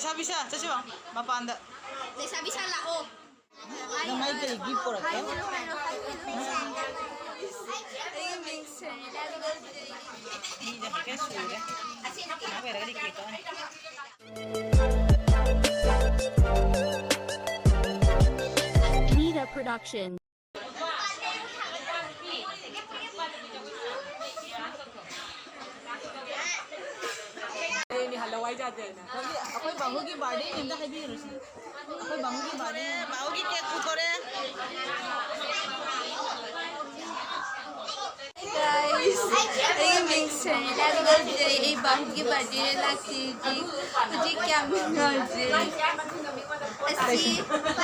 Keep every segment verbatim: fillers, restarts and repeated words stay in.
ꯂꯩꯁꯥꯕꯤ ꯁꯥ, ꯆꯠꯁꯤ ꯂꯥꯛꯑꯣ, ꯃꯄꯥꯟꯗ꯫ ꯂꯩꯁꯥꯕꯤ ꯁꯥ ꯂꯥꯛꯑꯣ꯫ ꯅꯪ ꯑꯩ ꯀꯔꯤ gift ꯄꯨꯔꯛꯀꯦ? ꯑꯩꯒꯤ ꯃꯤꯡ ꯁꯦꯔꯤꯅꯥ ꯀꯧꯏ꯫ ꯃꯤꯁꯦ ꯍꯧꯖꯤꯛ ꯁꯨꯔꯦ꯫ ꯉꯥꯏꯍꯥꯛ ꯂꯩꯔꯒꯗꯤ cake ꯀꯛꯑꯅꯤ꯫ Nida Production. ꯍꯌꯦꯡꯅꯤ ꯍꯜꯂꯋꯥꯏ ꯌꯥꯗꯦꯅ꯫ ꯍꯧꯖꯤꯛ ꯑꯩꯈꯣꯏ ꯕꯥꯍꯨꯒꯤ birthday ꯅꯤ ꯑꯝꯇ ꯍꯥꯏꯕꯤꯔꯨꯁꯤ꯫ ꯑꯩꯈꯣꯏ ꯕꯥꯍꯨꯒꯤ birthday꯫ ꯕꯥꯍꯨꯒꯤ cake ꯄꯨꯊꯣꯔꯦ꯫ Guys, ꯑꯩꯒꯤ ꯃꯤꯡ ꯁꯦꯔꯤꯅꯥ ꯀꯧꯖꯩ꯫ ꯑꯩ ꯕꯥꯍꯨꯒꯤ birthday ꯂꯥꯛꯆꯩ ꯍꯧꯖꯤꯛ꯫ ꯍꯧꯖꯤꯛ ꯀꯌꯥꯝ ꯅꯨꯡꯉꯥꯏꯖꯩ꯫ ꯑꯁꯤ,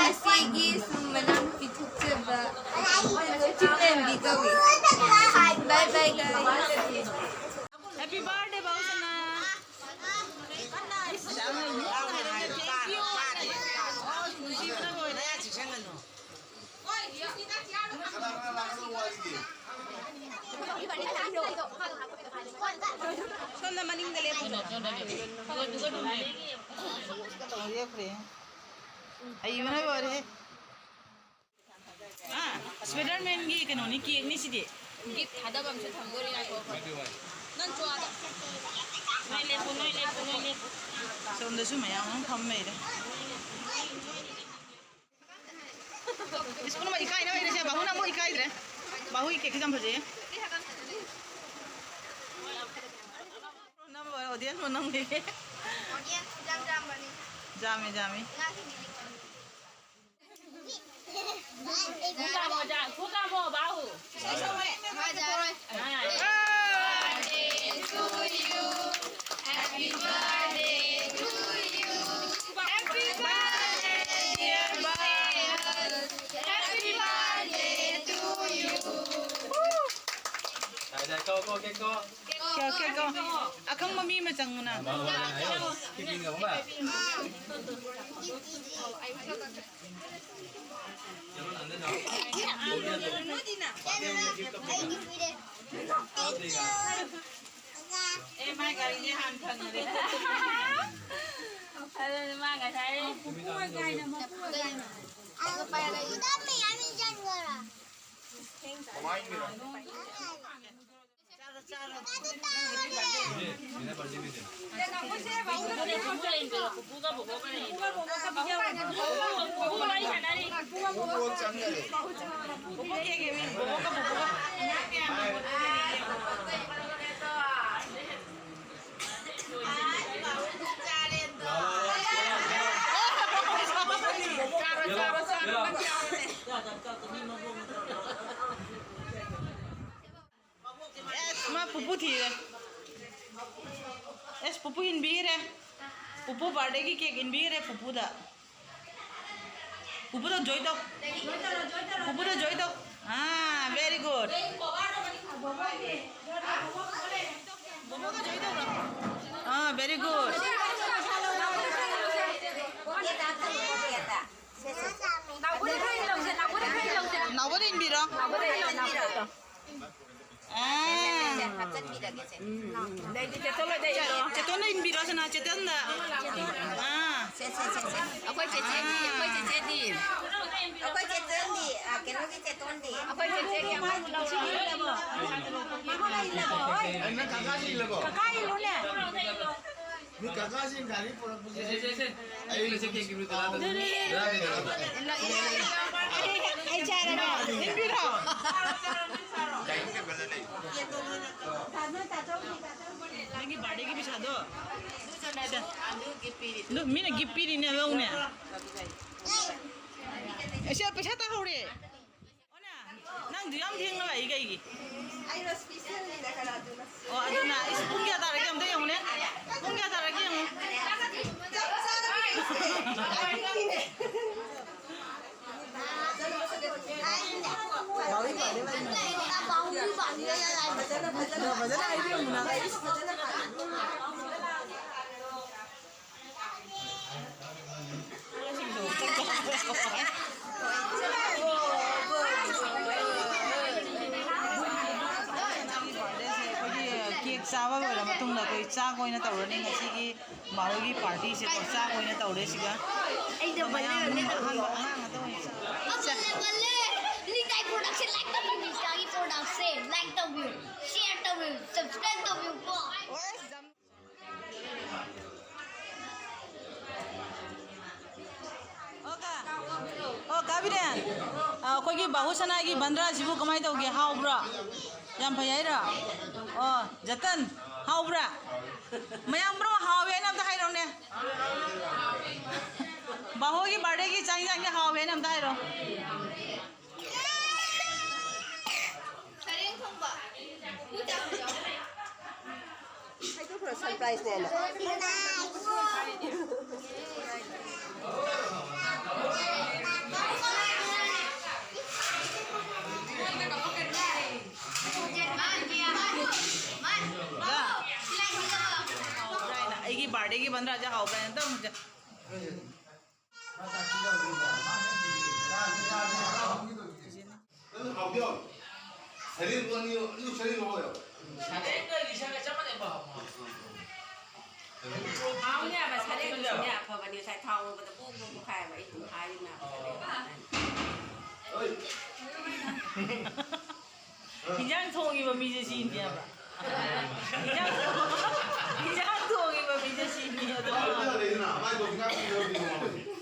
ꯑꯁꯤꯒꯤ ꯁꯨꯝ ꯃꯅꯥꯎ ꯄꯤꯊꯣꯛꯆꯕ ꯆꯤꯡꯂꯦꯝꯕꯤ ꯀꯧꯏ꯫ Bye bye, guys. Happy birthday, ꯕꯥꯍꯨ ꯁꯅꯥ꯫ Thank you. ꯁꯣꯝꯗ ꯃꯅꯤꯡꯗ ꯂꯦꯞꯄꯨ꯫ ꯂꯦꯞꯈ꯭ꯔꯦ꯫ ꯑꯩ ꯃꯅꯥ ꯂꯣꯏꯔꯦ꯫ ꯑꯥ, Spiderman ꯒꯤ ꯀꯩꯅꯣꯅꯤ, cake ꯅꯤ ꯁꯤꯗꯤ꯫ Gift ꯊꯥꯗꯕ ꯑꯃꯁꯨ ꯊꯝꯗꯣꯔꯤ, ꯉꯥꯏꯈꯣ꯫ ꯅꯪ ꯆꯣ ꯑꯥꯗ꯫ ꯅꯣꯏ ꯂꯦꯞꯄꯨ, ꯅꯣꯏ ꯂꯦꯞꯄꯨ, ꯅꯣꯏ ꯂꯦꯞꯄꯨ꯫ ꯁꯣꯝꯗꯁꯨ ꯃꯌꯥꯝ ꯑꯃ ꯐꯝ ꯂꯩꯔꯦ꯫ ꯁ꯭ꯀꯨꯜ ꯑꯃ ꯏꯀꯥꯏꯅ ꯂꯩꯔꯦꯁꯦ, ꯕꯥꯍꯨꯅ ꯑꯃꯨꯛ ꯏꯀꯥꯏꯗ꯭ꯔꯦ꯫ ꯕꯥꯍꯨꯒꯤ cake ꯁꯤ ꯌꯥꯝ ꯐꯖꯩꯌꯦ꯫ ꯅꯝꯕ audience ꯃꯅꯨꯡꯒꯤ꯫ Audience ꯌꯥꯝ ꯌꯥꯝꯕꯅꯤ꯫ ꯌꯥꯝꯃꯤ, ꯌꯥꯝꯃꯤ꯫ ꯉꯥꯒꯤ ꯃꯤꯅꯤ꯫ ꯈꯨ ꯀꯥꯝꯃꯣ, ꯖꯥ-, ꯈꯨ ꯀꯥꯝꯃꯣ, ꯕꯥꯍꯨ꯫ ꯍꯣꯏ, ꯌꯥꯔꯣꯏ꯫ ꯑꯥ꯫ Happy birthday to you. Happy birthday to you. Happy birthday, dear Bahu. Happy birthday to you. ꯌꯥꯔꯦ, ꯌꯥꯔꯦ, ꯀꯛꯑꯣ, ꯀꯛꯑꯣ, cake ꯀꯛꯑꯣ꯫ ꯀꯛꯑꯣ, cake ꯀꯛꯑꯣ꯫ ꯑꯈꯪꯕ ꯃꯤ ꯑꯃ ꯆꯪꯉꯨꯅ꯫ ꯃꯥ, ꯃꯥ, ꯃꯥ, ꯌꯥꯔꯦ꯫ ꯑꯦ, ꯃꯥꯏ ꯒꯥꯔꯤꯁꯦ ꯍꯥꯟꯅ ꯊꯝꯈ꯭ꯔꯦ꯫ ꯃꯄꯨ ꯑꯣꯏ ꯀꯥꯏꯅ, ꯃꯄꯨ ꯑꯣꯏ ꯀꯥꯏꯅ꯫ ꯃꯃꯥꯏ ꯃꯤꯔꯣ? ꯑꯦꯁ, ꯃꯥ ꯄꯨꯄꯨ ꯊꯤꯔꯦ꯫ ꯑꯦꯁ, ꯄꯨꯄꯨ ꯏꯟꯕꯤꯔꯦ꯫ ꯄꯨꯄꯨ birthdayꯒꯤ cake ꯏꯟꯕꯤꯔꯦ ꯄꯨꯄꯨꯗ꯫ ꯄꯨꯄꯨꯗ joy ꯇꯧ꯫ ꯄꯨꯄꯨꯗ joy ꯇꯧ꯫ ꯑꯥ, very good꯫ ꯑꯥ, very good꯫ ꯅꯥꯎꯕꯗ ꯏꯟꯕꯤꯔꯣ꯫ ꯑꯥ꯫ ꯍꯥꯞꯆꯤꯟꯕꯤꯔꯒꯦ, ꯁꯦ꯫ ꯆꯦꯇꯣꯟꯗ ꯏꯟꯕꯤꯔꯣ, ꯁꯅꯥ ꯆꯦꯇꯣꯟꯗ꯫ ꯑꯥ꯫ ꯁꯦ, ꯁꯦ, ꯁꯦ, ꯁꯦ꯫ ꯑꯩꯈꯣꯏ ꯆꯦꯆꯦꯗꯤ, ꯑꯩꯈꯣꯏ ꯆꯦꯆꯦꯗꯤ꯫ ꯑꯩꯈꯣꯏ ꯆꯦꯇꯣꯟꯗꯤ, ꯑ, ꯀꯩꯅꯣꯒꯤ ꯆꯦꯇꯣꯟꯗꯤ꯫ ꯑꯩꯈꯣꯏ ꯆꯦꯆꯦꯒꯤ ꯑꯃ ꯂꯧꯁꯤꯜꯂꯣ꯫ ꯅꯪ ꯀꯀꯥꯁꯤ ꯏꯜꯂꯕꯣ? ꯀꯀꯥ ꯏꯜꯂꯨꯅꯦ꯫ ꯅꯣꯏ ꯀꯀꯥꯁꯤꯡ ꯒꯥꯔꯤ ꯄꯨꯔꯛꯄꯁꯦ ꯁꯦ, ꯁꯦ, ꯁꯦ꯫ ꯑꯩ ꯂꯣꯏꯁꯦ ꯀꯦꯛ ꯀꯤꯂꯣ ꯇꯔꯥ ꯇꯔꯥ꯫ ꯇꯔꯥ ꯇꯔꯥ꯫ ꯑꯩ ꯆꯥꯔꯒꯦ꯫ ꯏꯟꯕꯤꯔꯣ꯫ ꯅꯪꯒꯤ birthdayꯒꯤ ꯄꯩꯁꯥꯗꯣ꯫ ꯑꯗꯨ ꯃꯤꯅ gift ꯄꯤꯔꯤꯅꯦ, ꯂꯧꯅꯦ꯫ ꯑꯩꯁꯦ ꯄꯩꯁꯥ ꯇꯥꯍꯧꯔꯦ꯫ ꯑꯣꯅꯥ, ꯅꯪꯗꯨ ꯌꯥꯝ ꯊꯦꯡꯅ ꯂꯥꯛꯏ ꯀꯩꯒꯤ? ꯑꯩꯅ specialꯅꯤꯅ ꯈꯔ ꯑꯗꯨꯅ꯫ ꯑꯣ, ꯑꯗꯨꯅ꯫ ꯏꯁ, ꯄꯨꯡ ꯀꯌꯥ ꯇꯥꯔꯒꯦ ꯑꯝꯇ ꯌꯦꯡꯉꯨꯅꯦ꯫ ꯄꯨꯡ ꯀꯌꯥ ꯇꯥꯔꯒꯦ ꯌꯦꯡꯉꯨ꯫ ꯆꯞ ꯆꯥꯅ ꯃꯤꯁꯦ꯫ ꯇꯥꯏꯃꯤꯡꯅꯤꯅꯦ꯫ ꯐꯖꯅ, ꯐꯖꯅ꯫ ꯐꯖꯅ ꯍꯥꯏꯕꯤꯌꯨ ꯅꯪ꯫ ꯑꯩꯈꯣꯏꯒꯤ cake ꯆꯥꯕ ꯂꯣꯏꯔ ꯃꯇꯨꯡꯗ ꯑꯩꯈꯣꯏ ꯆꯥꯛ ꯑꯣꯏꯅ ꯇꯧꯔꯅꯤ ꯉꯁꯤꯒꯤ ꯃꯥꯎꯒꯤ ꯄꯥꯔꯇꯤꯁꯦꯀꯣ꯫ ꯆꯥꯛ ꯑꯣꯏꯅ ꯇꯧꯔꯦ ꯁꯤꯒ꯫ ꯑꯩꯅ ꯃꯌꯥꯝ ꯕꯜꯂꯦ, ꯕꯜꯂꯦ꯫ ꯑꯍꯥꯟꯕ ꯑꯉꯥꯡ ꯉꯥꯛꯇ ꯑꯣꯏꯅ ꯆꯥꯛ꯫ ꯑ, ꯕꯜꯂꯦ, ꯕꯜꯂꯦ꯫ ꯂꯤꯇꯥꯏ production like ꯇꯧꯕꯤꯌꯨ, ꯂꯤꯇꯥꯒꯤ productꯁꯦ like ꯇꯧꯕꯤꯌꯨ, share ꯇꯧꯕꯤꯌꯨ, subscribe ꯇꯧꯕꯤꯌꯨꯀꯣ꯫ ꯑꯣ, ꯀꯥ-, ꯑꯣ, ꯀꯥ ꯕꯤꯔꯦꯟ, ꯑ, ꯑꯩꯈꯣꯏꯒꯤ ꯕꯥꯍꯨ ꯁꯅꯥꯒꯤ ꯕꯟꯗ꯭ꯔꯥꯁꯤꯕꯨ ꯀꯃꯥꯏꯅ ꯇꯧꯒꯦ? ꯍꯥꯎꯕ꯭ꯔꯣ? ꯌꯥꯝ ꯐꯩ ꯍꯥꯏꯔꯣ? ꯑꯣ, ꯖꯇꯟ, ꯍꯥꯎꯕ꯭ꯔꯥ? ꯃꯌꯥꯝ ꯄꯨꯝꯅꯃꯛ ꯍꯥꯎꯋꯦ ꯍꯥꯏꯅ ꯑꯝꯇ ꯍꯥꯏꯔꯛꯎꯅꯦ꯫ ꯕꯥꯍꯨꯒꯤ birthdayꯒꯤ ꯆꯥꯛ ꯏꯟꯖꯥꯡꯁꯦ ꯍꯥꯎꯋꯦ ꯍꯥꯏꯅ ꯑꯝꯇ ꯍꯥꯏꯔꯛꯑꯣ꯫ ꯁꯔꯦꯡ ꯊꯣꯡꯕ꯫ ꯍꯥꯏꯗꯣꯛꯈ꯭ꯔꯣ, surpriseꯅꯦꯅ꯫ ꯍꯥꯎꯕ꯭ꯔꯥ ꯍꯥꯏꯅ, ꯑꯩꯒꯤ birthdayꯒꯤ ꯕꯟꯗ꯭ꯔꯥꯁꯦ ꯍꯥꯎꯕ꯭ꯔꯥ ꯍꯥꯏꯅ ꯑꯝꯇ ꯍꯪꯉꯨ꯫ ꯅꯪ ꯍꯥꯎꯗꯤ ꯍꯥꯎ-, ꯁꯔꯦꯡꯗꯣ ꯑꯅꯤ, ꯑꯅꯤꯃꯛ ꯁꯔꯦꯡ ꯂꯧꯔꯣ꯫ ꯁꯔꯦꯡꯒ ꯏꯁꯥꯒ ꯆꯞ ꯃꯥꯟꯅꯩ, ꯃꯍꯥꯎ꯫ ꯍꯥꯎꯅꯦ ꯍꯥꯏꯕ, ꯁꯔꯦꯡꯗꯨꯁꯨꯅꯦ ꯑꯐꯕꯅꯤ, ꯉꯁꯥꯏ ꯊꯥꯎ ꯉꯧꯕꯗ ꯄꯣꯡ ꯄꯣꯡ ꯄꯣꯈꯥꯏ ꯍꯥꯏꯕ, ꯑꯩ ꯑꯗꯨꯝ ꯍꯥꯏꯔꯤꯅꯦ ꯍꯥꯏꯕ, ꯁꯔꯦꯡ꯫ ꯍꯣꯏ꯫ ꯍꯤꯟꯖꯥꯡ ꯊꯣꯡꯉꯤꯕ ꯃꯤꯁꯦ ꯁꯤꯅꯦꯕ꯫ ꯍꯤꯟꯖꯥꯡ ꯊꯣꯡ-, ꯍꯤꯟꯖꯥꯡ ꯊꯣꯡꯉꯤꯕ ꯃꯤꯁꯦ ꯁꯤꯅꯦ ꯑꯗꯣ꯫ ꯃꯥꯏꯗꯣ ꯍꯤꯟꯖꯥꯡ ꯊꯣꯡꯉꯤꯕ ꯃꯤꯁꯦ꯫